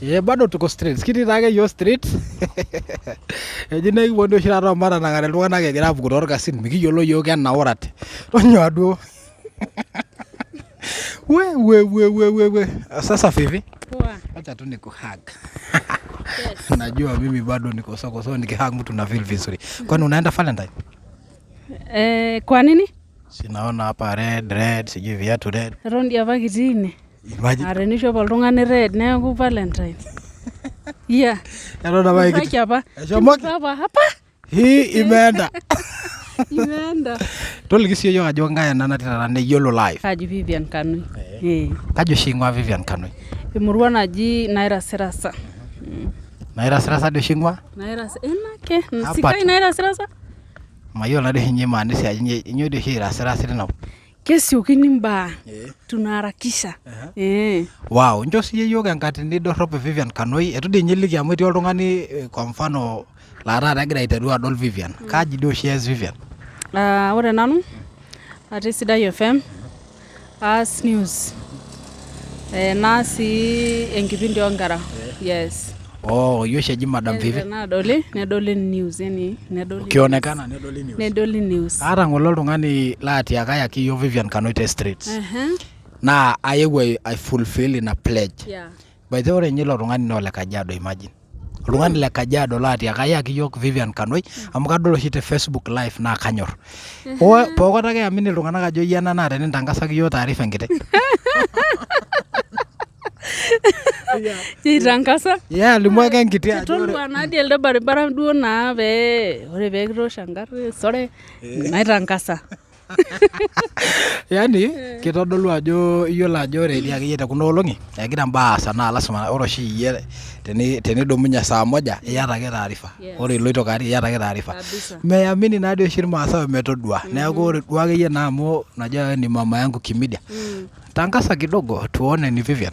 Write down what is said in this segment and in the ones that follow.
Ee bado tuko streets, kitii taake yiok street eji naa ekiponu oshi taata omatanang'are iltung'anak egira apuku torkasin mikiyiolo yiok kenaurate tonyua duo we we we we we we sasa Vivi, Poa. acha tu nikuhug. Najua mimi bado niko soko, so nikihug mtu na feel vizuri. Kwani unaenda Valentine? Eh, kwa nini? Si naona hapa red red, sijui viatu red. Eton dii apa kitii ine. Imagine. Aa tenishop oltung'ani red neeku Valentine. Yeah. Eton apa Ipaki kitii. apa. Eshomoki. Apa apa. Hii imeenda. Imeenda. Toliki sii yiok ajo nkae ena natii taata neyiolo live. Kaji Vivian Kanui. Eh. Kaji oshi ing'ua Vivian Kanoi? Emurua naji Nairasirasa. Nairasirasa dii oshi ing'ua? Nairas ena ake. Hapa Sikai tu. Nairasirasa. Mayiolo naa dii oshi ninye imaanisha ajo inyoo dii oshi irasirasi tina kop. Kesiokini imbaa. Tunaharakisha. Eh. Wow, nchoo siyie yiok enkatini dorrop e Vivian Kanoi, eitu dii ninye iliki amu etii oltung'ani eh, kwa mfano laa taata egira aiteru adol Vivian. Kaji dii oshi ees Vivian? Ah, ore nanu atii Sidai FM aas news eh, naas sii enkipindi oonkera yes. Oh, iyie oshi eji Madam Vivi. Tenaadoli nedoli news yani nedoli Ukionekana nedoli news. nedoli news. Aata ng'ole oltung'ani laatiaka ayaki iyiook Vivian Kanoi te streets. Ehe. Naa ayewuo ai fulfill ina pledge. Yeah. By the way ore ninye ilo tung'ani naa ole Kajiado imagine. Oltung'ani le Kajiado laatiaka ayaki iyiook Vivian Kanoi amu kadol oshi te Facebook live naa kanyor. Pookata ake eamini iltung'anak ajo iyie ena naa tenintangasaki iyiook taarifa enkiti. Itangaza. Yeah, limu ake enkiti ajo ore Tolua naadii elde baribara duo naa pee ore pee kitoosho engarri sore naitangasa. Yani kitodolu ajo iyiolo ajo ore dii akeyie te kuna olong'i egira imbaa aasa naa lasima ore oshi iyie tenidumunye saa moja iyata ake taarifa. Yes. Ore iloito kaarie iyata ake taarifa. Kabisa. Meyamini naa dii oshi irmaasai ometodua. Neeku ore duo akeyie naa amu najua ni mama yangu kimidia. Tangaza kidogo tuone ni Vivian.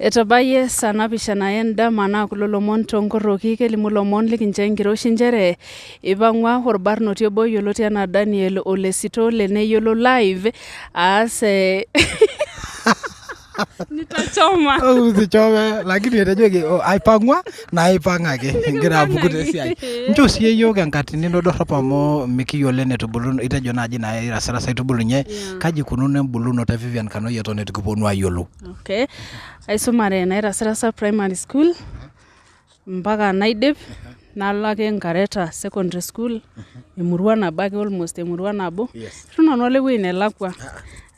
Etabayie saa napishana endama naa kulo lomon toonkorroki kelimu lomon likincho enkiroshi nchere eipang'ua olbarnoti obo yioloti anaa Daniel Olesito le Neyiolo Live aas eh, nitachoma Usichome lakini etejoki oh, aipang'ua naa aipang'aki ingira apuku te siai. Nchoo siiyie iyiook enkatini ino dorrop amu mikiyiolo enetubuluno itejo naaji naa irasirasa itubulunye. Kaji ikununo embulunoto e Vivian Kanoi eton eitu kiponu ayiolou? Okay. Aisumare Nairasirasa Primary School mpaka naidip nalo ake Nkareta Secondary School emurua nabo ake almost emurua nabo. Eitu nanu alo ewueji nelakua.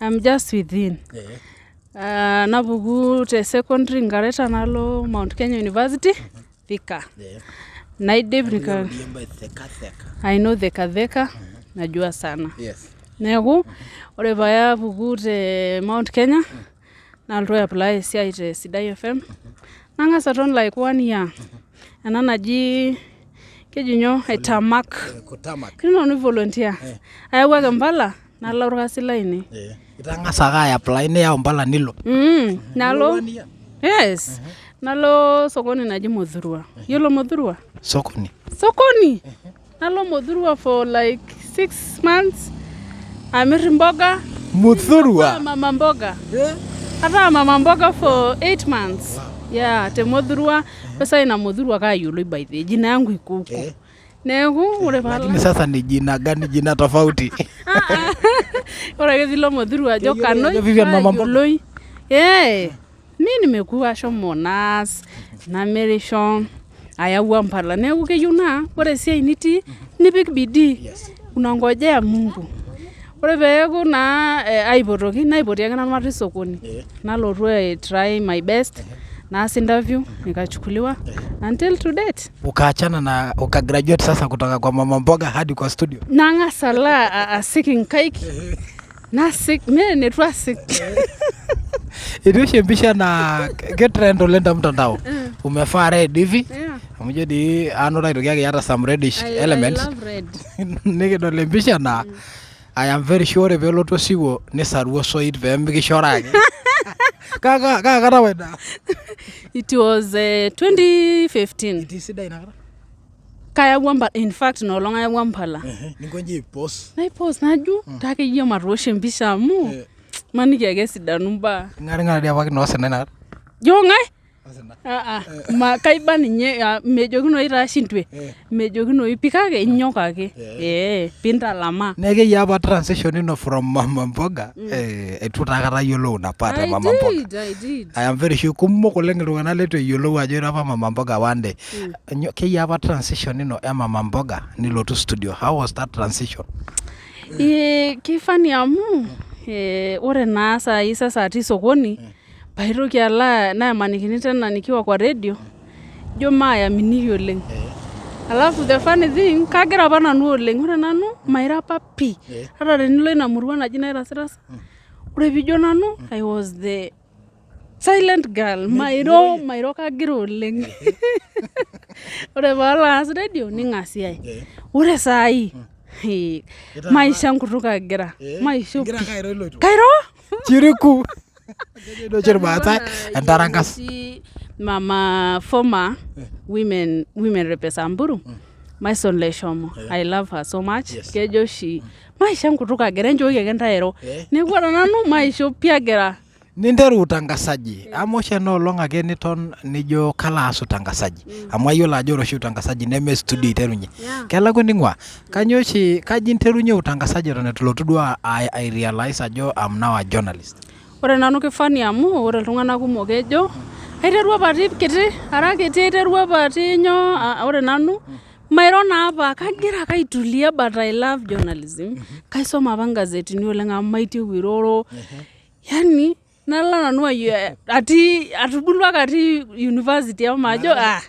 I'm just within. Ah, napuku te secondary Nkareta nalo Mount Kenya University Thika. Naidip nika I know Thika Thika najua sana. Neeku ore paapuku te Mount Kenya nalotu ai apply esiai te Sidai FM nang'as aton like one year ena naji keji nyoo aitamak etii nanu volunteer ayawua ake mpala nalo orkasi lainei. Itang'asa ake ai apply niyau mpala nilo. Nalo yes nalo sokoni naji Muthurwa. Yiolo Muthurwa? Sokoni. Sokoni. Nalo Muthurwa for like 6 months amir mboga. Muthurwa. Mama mboga. Ataa mama mboga for 8 months. Yeah, te Muthurwa. Pesa ina Muthurwa kaayioloi by the way. Jina yangu iko huko. Neeku ore paalo Lakini sasa ni jina gani jina tofauti? ore ake piilo Muthurwa ajo Keyioloi Kanoi ajo Vivian mama mboga. kaayioloi. Eh, mi nimekuwa ashomo naas namirisho ayawua mpala neeku keyieu naa ore esiai nitii nipik bidii unangojea Mungu. Ore peeku naa eh, aipotoki naipoti ake nanu atii sokoni nalotu ai try my best naas interview nikachukuliwa until to date. Ukaachana na ukagraduate sasa kutoka kwa mama mboga hadi kwa studio. Nang'as alo asik inkaik nasik mee neitu asik Etii oshi empisha naa ketrend oleng te mtandao. Umevaa red hivi. Amu ijo dii anoto aitoki ake iyata some reddish elements. I love red. Nikidol empisha naa I am very sure ore peelotu osiwuo nisaru osoit pee mikishora ake. Kaa kaa kata apa ina? It was 2015. Itii sidai inakata? Kayawua mpala in fact ina olong ayawua mpala. Ninkonji aipos. Naipos najo ntaa akeyie matoosho empisha amu maniki ake esidanu imbaa. Ing'aring'ara dii apake ina osina inakata. Joo ng'ae? Ah, ah. Ma kaiba ninye ah, mejokinoyu taa shindwe mejokinoyu pii kake inyok ake ee pintalamaa. Neeku keyia apa transition ino from mama mboga eitu taa aikata ayiolou ina part e I mama mboga. did, I did. I am very sure kumok oleng iltung'anak leitu eyiolou ajo ira apa mama mboga one day. Keyia apa transition ino e mama mboga nilotu studio. How was that transition? Ee keifunny amu ore naa saai sasa atii sokoni paitoki alo naimanikini tena nikiwa kwa radio ijo maayaminiki oleng. Alafu the funny thing kagira apa nanu oleng, ore nanu mairo apa pii ata tenilo ina murua naji Naitasirasa ore piijo nanu I was the silent girl mairo mairo kagira oleng. Ore paalo aas radio ning'asiai, ore saai maisho enkutuk agira maisho pii kairo Chiriku. Kejo oshi irmaasai entarankas. Mama former women rep e Samburu Maison Leshomo I love her so much. Kejo oshi maisho enkutuk agira enchooki ake ntae ero. Neeku ore nanu maisho pii agira. Ninteru utangazaji. Amaa oshi ena olong ake niton nijo kalo aas utangazaji. Amu ayiolo ajo ore oshi utangazaji neme studio iterunye. Kelakua ening'ua. Kanyoo oshi, kaji interunye utangazaji eton eitu ilotu duo ai realize ajo I'm now a journalist? Ore nanu kifani amu ore iltung'anak kumok kejo aiterua apa atii kiti, ara kiti aiterua apa atii nyoo, ore nanu mairo naa apa kagira ake aitulia but I love journalism. Kaisoma apa ingazetini oleng amu maiteru airoro. Yani nalo nanu atii atubulua ake atii university majo ah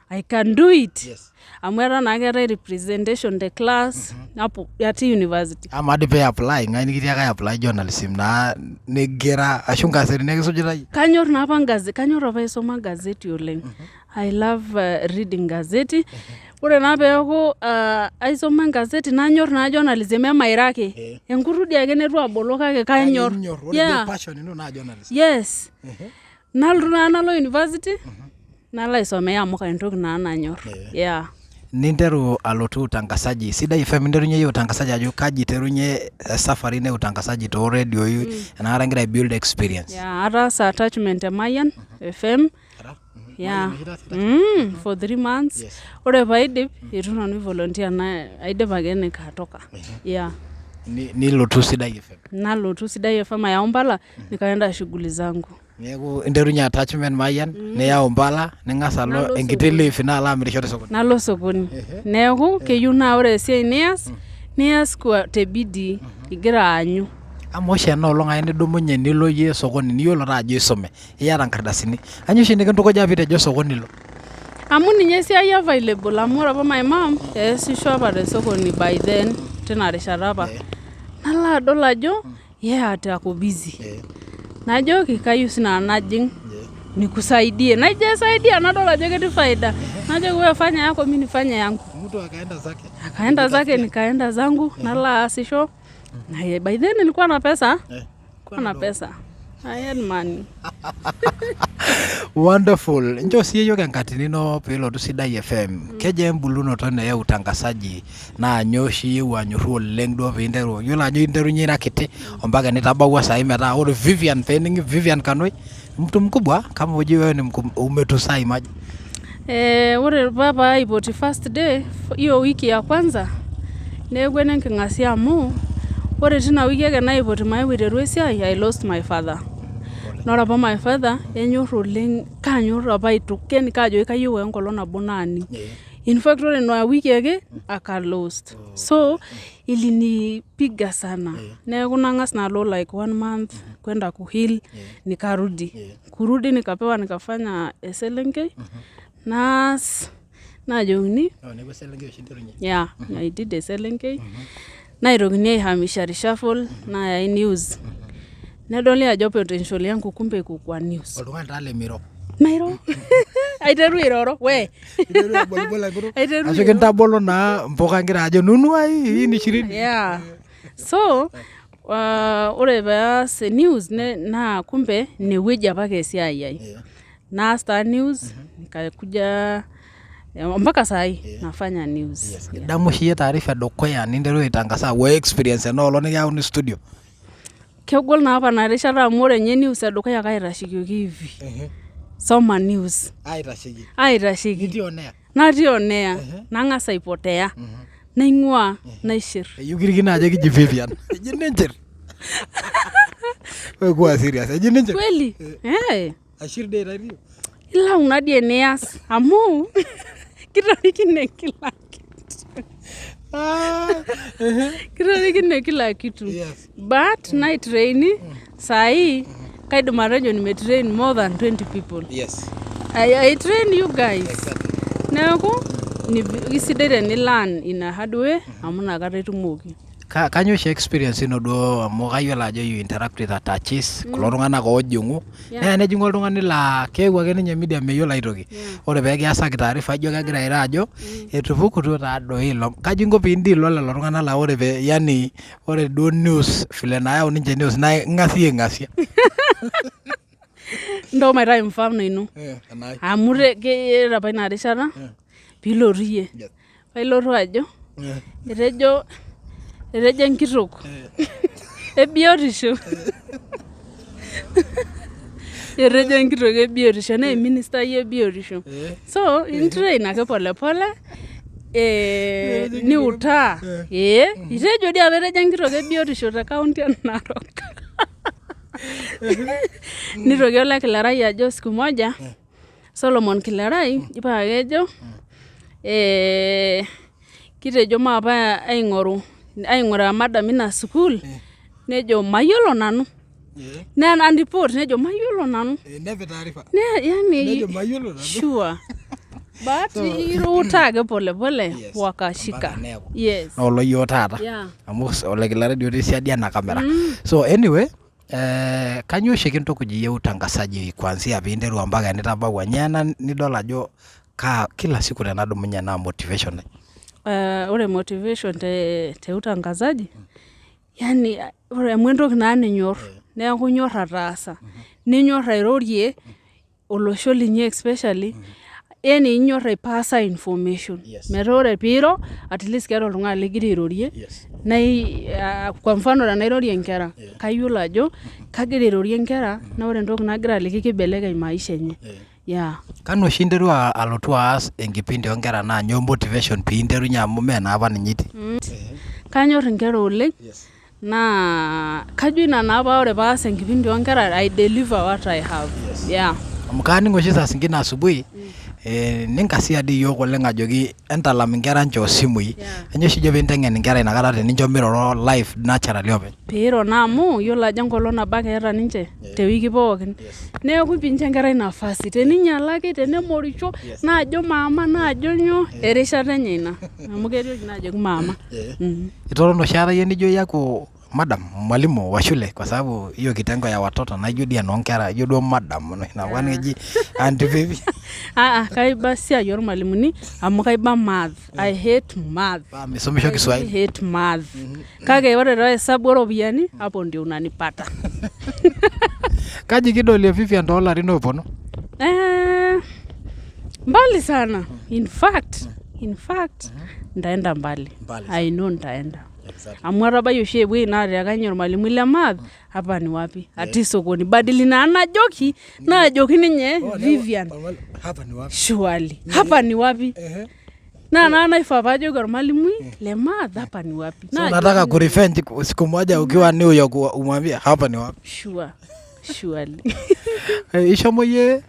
I can do it. Amu etaa naa keetae representation te class hapo atii university. Amaa dii pee apply ng'ae nikitiaka apply journalism naa nigira ashu nkasetini ake isujita iyie? Kanyor naa apa kanyor apa aisoma gazeti oleng. I love reading gazeti. Ore naa peeku aisoma engazeti nanyor naa journalism emairo ake. Enkutu dii ake neitu abolo kake kanyor. Ore duo passion ino naa journalism. Yes. Nalotu naa nalo university nalo aisomea amu entoki naa nanyor. Yeah. Ninteru alotu utangazaji Sidai FM interunye iyie utangazaji ajo kaji iterunye esafari ino e utangazaji too redioi enakata ingira ai build experience? Yeah, ataasa attachment te Mayian FM. Yeah. For 3 months. Ore paidip eitu nanu ai volunteer aidipa ake nikatoka. Yeah. Nilotu Sidai FM? Nalotu Sidai FM ayau mpala nikaenda shughuli zangu. Neeku interunye attachment Mayian niyau mpala ning'as alo enkiti leave ino alo amirisho te sokoni. Nalo sokoni. Neeku keyieu naa ore esiai nias nias te bidii igira aanyu. Amaa oshi ena olong ake nidumunye nilo iyie sokoni niyiolo taa ajo isume iyata nkardasini kanyoo oshi nikintukuja piitejo sokoni ilo? Amu ninye esiai available amu ore apa my mom eesisho apa te sokoni by then tina rishata apa. Nalo adol ajo yeye ata ako busy. Najoki kayieu sinanu najing nikusaidie. Naijo aisaidia nadol ajo ketii faida. Najoki wewe fanya yako mi nifanye yangu. Mtu akaenda zake. Akaenda zake nikaenda zangu nalo aasisho. Na by then nilikuwa na pesa. Nilikuwa na pesa. I had money. Wonderful. Nchoo siyie iyiok enkatini ino piilotu Sidai FM. Kejaa embulunoto ino e utangazaji naa nyoo oshi iewuo anyorru oleng duo piinteru iyiolo ajo interunye ira kiti ompaka nitabawua saai metaa ore Vivian peening'i Vivian Kanoi mtu mkubwa kama hujui wewe ni umetusaa imagine. Ore apa paaipoti first day hiyo wiki ya kwanza neeku enenking'asia amu ore tina wiki ake naipoti maeu aiteru esiai I lost my father. Naa ore apa my father enyor oleng kaanyor apa yani kaajoki kayieu ake enkolong nabo naaning. In fact ore ina wiki ake aka lost. So ilinipiga sana. Neeku nang'as nalo like one month kwenda kuheal nikarudi. Kurudi nikapewa nikafanya eselenkei naas naajokini yeah I did eselenkei naitokini aihamisha reshuffle nayai news. Nedoli ajo potential yangu kumbe iko kwa news. Oltung'ani taa lemiro. Mairo. Aiteru airoro we. Aiteru Ashu kintabolo naa mpuka ingira ajo nunua hii, hii ni ishirini. Yeah. So ore peas news naa kumbe inewueji apake esiai ai. Naas taa news nikakuja mpaka saai nafanya news. Idamu oshi iyie taarifa edukuya ninterua aitangasa we experience ena olong nikiyauni studio? Kegol naa apa ina rishata amu ore ninye news edukuya kaitashekioki hivi. Soma news. Aitasheki. Aitasheki. Nitii on air. Natii on air. Nang'as aipotea. Naing'uaa naishir. Eyieu kirikino ajo keji Vivian. Eji ninchir. Wewe kuwa serious. Eji ninchir. Kweli? Eh. Aishir dei itario. Ilau nadii enias amu kitorikine kila kitu. Kitorikine kila kitu. Yes. But naitraini sahi kaidim atejo nimetrain more than 20 people. Yes. I train you guys. Exactly. Neeku isidai tenilearn in a hard way amu inakata itumoki. Kanyoo oshi experience ino duo amu kayiolo ajo you interact with attaches kulo tung'anak oojing'u Yeah. naa enejing'u oltung'ani laa keewuo ake ninye media meyiolo aitoki. Ore pee kiasaki taarifa ijo kegira airo ajo etupukutuo taa doi ilo. Kaji inko pee in deal olelo tung'anak laa ore pee yani ore duo news vile nayau ninche news naa ing'as iyie aing'asia. Ntoo maitai mfano ino. Enai. Amu ore apa ina rishata piilotu iyie. Yes. Pailotu ajo etejo enkitok ebiotisho etejo enkitok ebiotisho naa eministai ebiotisho. So intrain ake pole pole niutaa itejo dii apa etejo enkitok ebiotisho te county e Narok. Nitoki ole Kilerai ajo siku moja Solomon Kilerai paa kejo kitejo maape aing'oru aing'uraa madam ina sukuul nejo mayiolo nanu. Naa report nejo mayiolo nanu. Nepik taarifa. Yani Nejo mayiolo nanu. Sure. But iutaa ake pole pole Yes. wakashika. Mpaka neeku. Yes. Naa oloyioo taata. Yeah. Amu ole Kilerai dii otii siadi ena kamera. So anyway kanyoo oshi kintukuj iyie utangazaji kuanzia piinteru mpaka enitabawua? Nyoo ena nidol ajo kaa kila siku tenadumunye naa motivation ai? Ore motivation te utangazaji yani ore amu entoki naa ninyor neeku inyor ataasa ninyor airorie olosho linyi especially yani inyor aipasa information. Yes. Metaa ore piiro at least keeta oltung'ani ligira airorie. Yes. Kwa mfano tenairorie inkera kayiolo ajo kagira airorie inkera naa ore entoki nagira aliki kibelekeny maisha enye. Yeah. Kanu oshi interua alotu aas enkipindi oonkera naa nyoo motivation piinterunye amu mee naapa ninye itii? Kanyor inkera oleng. Yes. Naa kajo ina naa paa ore paas enkipindi oonkera I deliver what I have. Yes. Yeah. Amu kaaning oshi saa zingine asubuhi ninkasia dii iyiook oleng ajoki entalam inkera nchoo isimui. Yeah. Kanyoo oshi ijo piinteng'en inkera inakata tenincho miroro live naturally openy? Piiro naa amu iyiolo ajo enkolong nabo ake eeta ninche tewiki pookin. Neeku pincho enkerai nafasi teninyialaki tenemorisho naajo mama naajo nyoo erishata enye ina amu ketii oshi naajoki mama. Itotona oshi aikata iyie nijo iyaku madam mwalimu wa shule kwa sababu hiyo kitengo ya watoto naa ijo dii enoo nkera ijo duo madam ina keji aunty Vivi. Kaiba esiai ormalimuni amu kaiba math. I hate math. Paa misumisho Kiswahili. I hate math. Kake ore taa hesabu oropiyiani hapo ndio unanipata. Kaji kidolie Vivian toolarin ooponu? Mbali sana. In fact nitaenda mbali. Mbali I know nitaenda. Exactly. Amu atabayie oshi ewueji naatiaka ninye ormalimui le math hapa ni wapi? Atii sokoni. Badili naa najoki naajoki ninye Vivian. Hapa ni wapi? Surely. Hapa ni wapi? Naa naa naifaa paajoki ormalimui le math hapa ni wapi. So nataka kurevenge siku moja ukiwa New York umwambie hapa ni wapi. Sure. Surely. Ishomo iyie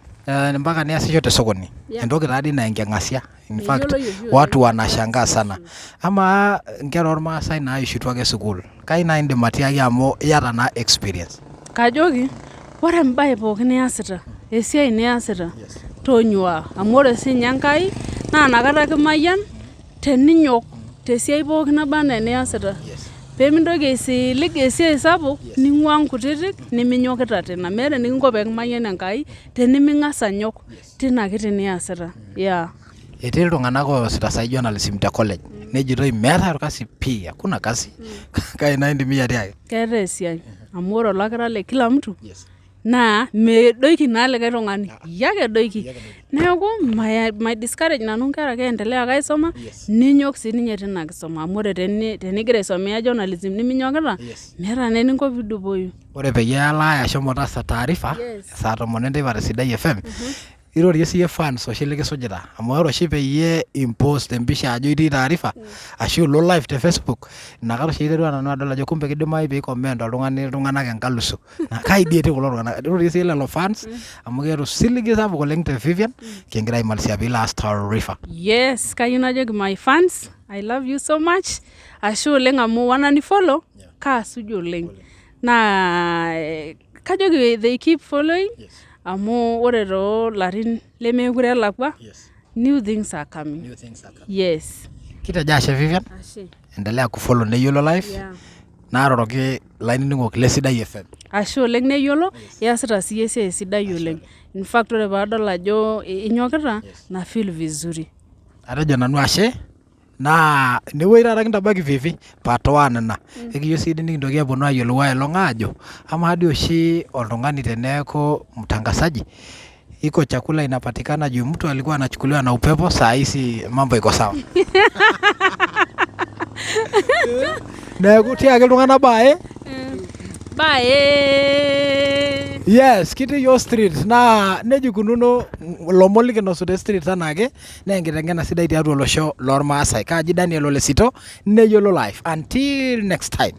mpaka niasisho te sokoni. Yeah. Entoki taa dii naa enking'asia. In fact, Meyioloi oshi oleng. watu wanashangaa sana. Amaa inkera ormaasai naishutua ake sukuul, kai naa indim atiaki amu iyata naa experience? Kajoki ore embae pookin niasita, esiai niasita, tonyuaa amu ore siininye Enkai naa inakata kimayian teninyok tesiai pookin naba anaa eniasita. Peemintoki aisilig esiai sapuk ning'uaa nkutitik niminyokita tina. Meeta enikinko pee kimayian Enkai teniming'as anyok tina kiti niasita. Yeah. Etii iltung'anak oosita sai journalism te college nejitoi meetae orkasi pii, hakuna kazi. Kai naa indim iyie atiaki? Keetae esiai amu ore olakira le kila mtu Naa medoiki naa likae tung'ani, iyie ake edoiki. Neeku mai discourage nanu inkera, keendelea ake aisoma, ninyok sininye tina kisoma amu ore tenigira aisomea journalism niminyokita, meeta naa eninko piidupoyu. Ore peyie elaaya shomo taasa taarifa saa 10 enteipa te Sidai FM, irorie siiyie fans oshi likisujita amu ore oshi peyie impost empisha ajo itii taarifa ashu ilo live te Facebook, inakata oshi aiterua nanu adol ajo kumbe kidimayu pee icomment oltung'ani iltung'anak enkalusu. Naa kai dii etii kulo tung'anak? Irorie siiyie lelo fans amu keeta osiligi sapuk oleng te Vivian kingira aimalizia piilo aas taarifa. Yes, kayieu najoki my fans, I love you so much. Ashe oleng amu wananifollow, kaasuj oleng. Naa kajoki they keep following amu ore toolarin lemekure elakwa, new things are coming. Yes. Kitejo ashe Vivian, Ashe. Endelea kufollow Neyiolo Live naaroroki ilainining'ok le Sidai FM. Ashe oleng Neyiolo, iasita siyie esiai sidai oleng. In fact ore paadol ajo inyokita, na feel vizuri. Atejo nanu ashe naa inewueji taata kintabaiki Vivi part 1 ina. Ekiyieu sii dii nikintoki aponu ayiolou aelong aajo amaa dii oshi oltung'ani teneeku mtangazaji iko chakula inapatikana juu mtu alikuwa anachukuliwa na upepo, saa hizi mambo iko sawa. Neeku tiaki iltung'anak bae. Bye. Yes, kitii yiok street naa nejia ikununo ilomon likinosu te street anaake naa enkiteng'ena sidai tiatua olosho lormaasai. Kaaji Daniel Ole Sito, Neyiolo Live. Until next time.